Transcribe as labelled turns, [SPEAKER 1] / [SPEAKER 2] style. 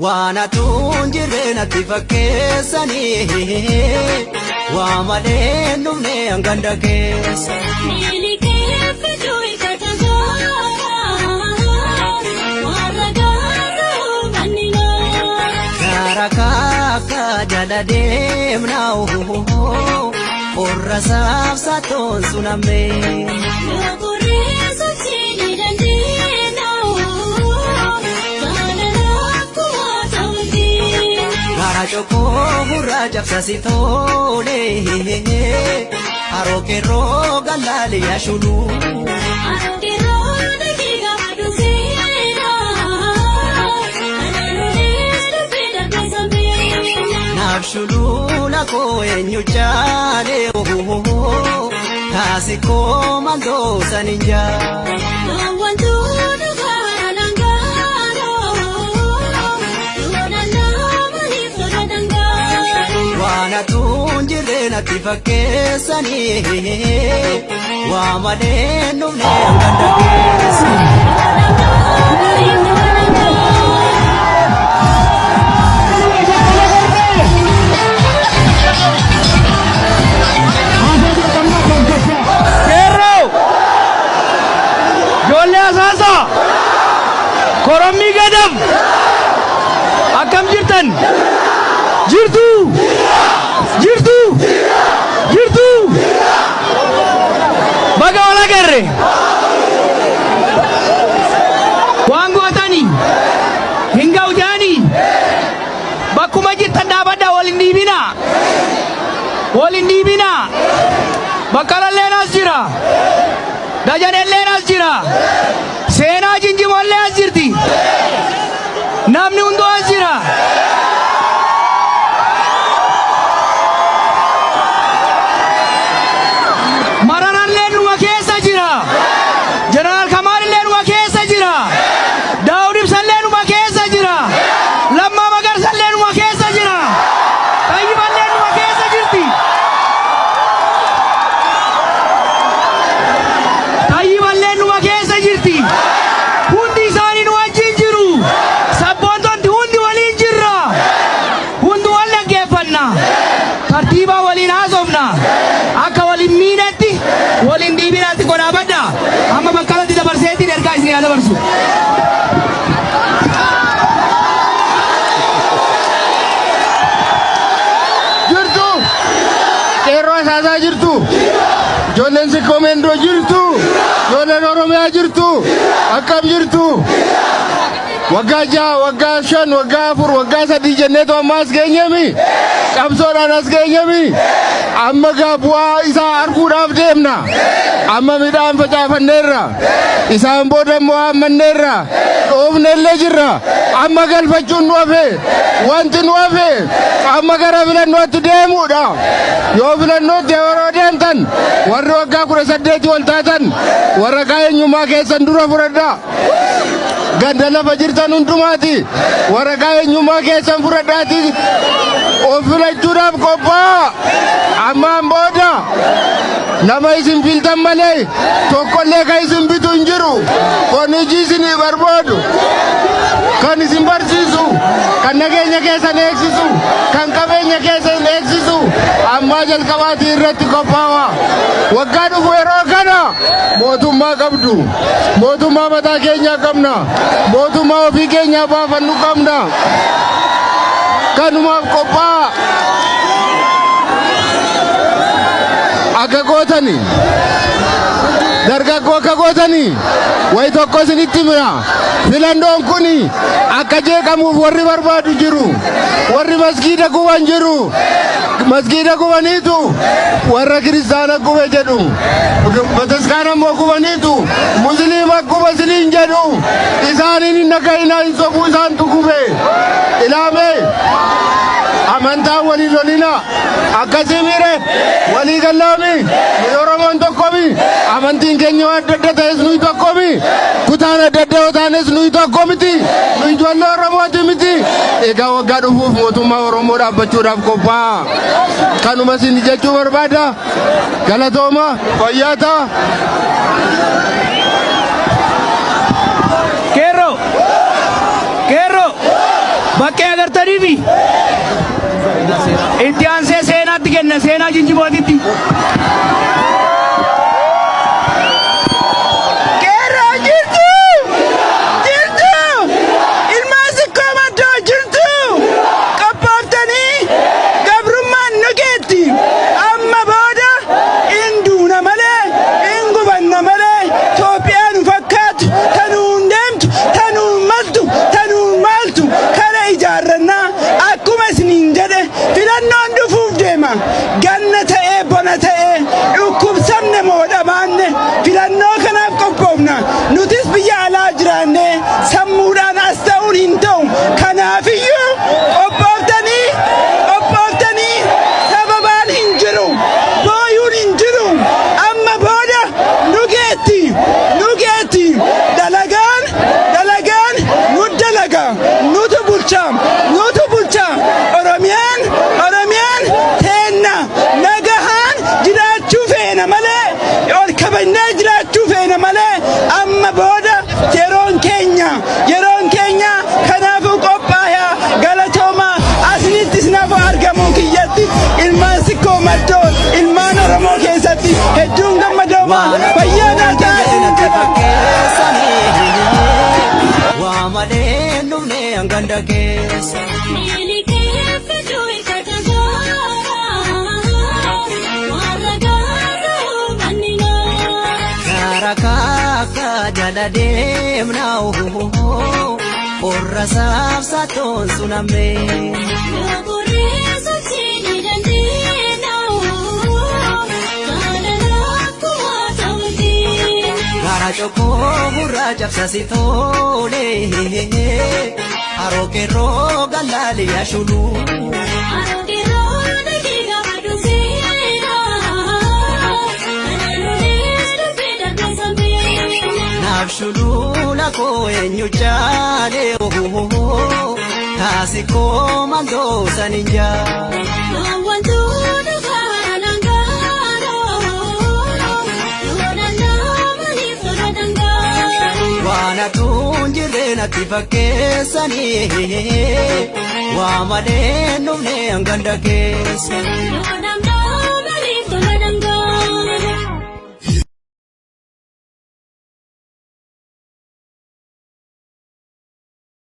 [SPEAKER 1] Waan atuun jirre natti fakkeessanii waa malee dhumne hanganda keessa. Gaara kaakka jala deemnaa qorra saafsatoon sunammee. Gaara cokoo gurraa cabsasi tole haroo qeerroo galaali yaashuluu. Naaf shuluula koo eenyu jaalee taasikoo maldoo sanin jaa. Waan atuun jirre natti fakkeessanii waa malee dhumne hanganda keessa.
[SPEAKER 2] Qeerroo! Ijoollee asaasaa! Korommii gadam! Akkam jirtan? Jirtuu? Jirtuu? Jirtuu? Baga wal agarre! Waan gootani hin ga'u jaanii bakkuma jirtan dhaabadhaa wal hin dhiibinaa. Wal hin dhiibinaa. Baqqalalleen as jira. Dajanelleen as jira. Seenaa Jinjimollee as jirti. Namni hunduu as jira. Mararallee numa keessa jira. Jeneraal Kamaalillee numa keessa jira. Daawud Ibsallee numa keessa jira. Lammaa Magarsallee numa keessa jira. Xayyiballee numa keessa jirti. Xayyiballee numa keessa jirti. Hundi isaanii nu wajjin jiru. Sabboontonni hundi waliin jirra. Hundi wal dhaggeeffanna. Tartiibaa waliin haasofna. Akka waliin miinetti waliin dhiibinaatti godhaabadha. Amma bakkalatti dabarseetiin ergaa isin haa dabarsu.
[SPEAKER 3] Jirtu! Qeerroo asaasaa jirtu! Ijoolleen Sikkoo Meendoo jirtu! Ijoolleen Oromiyaa jirtu! Akkam jirtu! Waggaa 6, waggaa 5, waggaa 4, waggaa 3 jenneetu amma as geenyemi. Qabsoodhaan as geenyemi. Amma gaa bu'aa isaa arguudhaaf deemna. Amma midhaan facaafanneerra. Isaan booda immoo haammanneerra. Dhoofnellee jirra. Amma galfachuun nu hafe. Wanti nu hafe amma gara filannootti deemuudha. Yoo filannootti yeroo deemtan warri waggaa 18 ol taatan waraqaa eenyummaa keessan dura fudhadhaa. Ganda lafa jirtan hundumaati waraqaa eenyummaa keessan fudhadhaati of filachuudhaaf qophaa'a. Ammaan booda nama isin filtan malee tokkollee kan isin bitu hin jiru. Kan hojii isinii barbaadu, kan isin barsiisu, kan nageenya keessan eegsisu, kan qabeenya keessan eegsisu ammaa jalqabaatii irratti qophaa'a. Waggaa dhufu yeroo kana mootummaa qabdu. Mootummaa mataa keenyaa qabna. Mootummaa ofii keenyaa baafannu qabna. Kanumaaf qophaa'a. Akka gootani. Dargaggoo akka gootani. Wayi tokko isinitti hima. Filannoon kun akka jeeqamuuf warri barbaadu jiru. Warri masgiida guban jiru. Masgiida gubaniitu warra kiristaana gube jedhu. Bataskaana immoo gubaniitu musliima guba isiniin jedhu. Isaaniin hin dhaga'inaa hin sobuu isaantu gube. Ilaamee amantaan walii lolina akkasii miire walii gallaami nuyi Oromoon tokkomi amantiin keenya yoo adda adda ta'es nuyi tokkomi kutaan adda adda yoo taanes nuyi tokko miti nuyi ijoollee Oromooti miti. Egaa waggaa dhufuuf mootummaa Oromoo dhaabbachuudhaaf qophaa'a. Kanuma isin jechuu barbaada. Galatooma fayyaa ta'a.
[SPEAKER 2] Qophoftaniifi? Itti aansee seenaatti kenna seenaa Jinjibootitti.
[SPEAKER 4] Qeerroo jirtu! Jirtu! Ilmaan sikkoo maddoo jirtu! Qophooftanii gabrummaan nu geetti. Amma booda in duuna malee, in gubanna malee, Itoophiyaa nu fakkaatu, tanuun deemtu, tanuun maltu, tanuun maaltu kana ijaarrannaa akkuma isiniin jedhe filannoon dhufuuf deema. Ganna ta'ee bona ta'ee dhukkubsamne moo dhabaanne filannoo kanaaf qophoofna. Nutis biyya alaa jiraanne sammuudhaan as ta'uun hin ta'u. Kanaafiyyuu qophooftanii qophooftanii sababaan hin jiru. Booyuun hin jiru. Amma booda nu geetti. Nu geetti. Dalagaan dalagaan nu dalaga. Nutu bulcha. Nutu bulcha. Oromiyaan Oromiyaan teenna nagahaan jiraachuu feena malee ol kabajnee jiraachuu feena malee amma booda yeroon keenya yeroon keenya kanaafuu qophaayaa galatoomaa asinitti isinaaf argamuu kiyyatti ilmaan sikkoo maddoo ilmaan Oromoo keessatti hedduun gammadoomaa fayyaa naa
[SPEAKER 1] Natti
[SPEAKER 4] ta'aa.
[SPEAKER 1] fakkeessanii waa malee dhufne hanganda keessa. Gaara kaakka jala deemna qorra saafsatoon sunammee. Gaara cokoo gurraa cabsasi tole haroo qeerroo galaali ashuluu. Naaf shuluula koo eenyu jaalee taasikoo mandoo sanin jaa. Waan atuun jirre natti fakkeessanii waa malee dhufne hanganda keessa.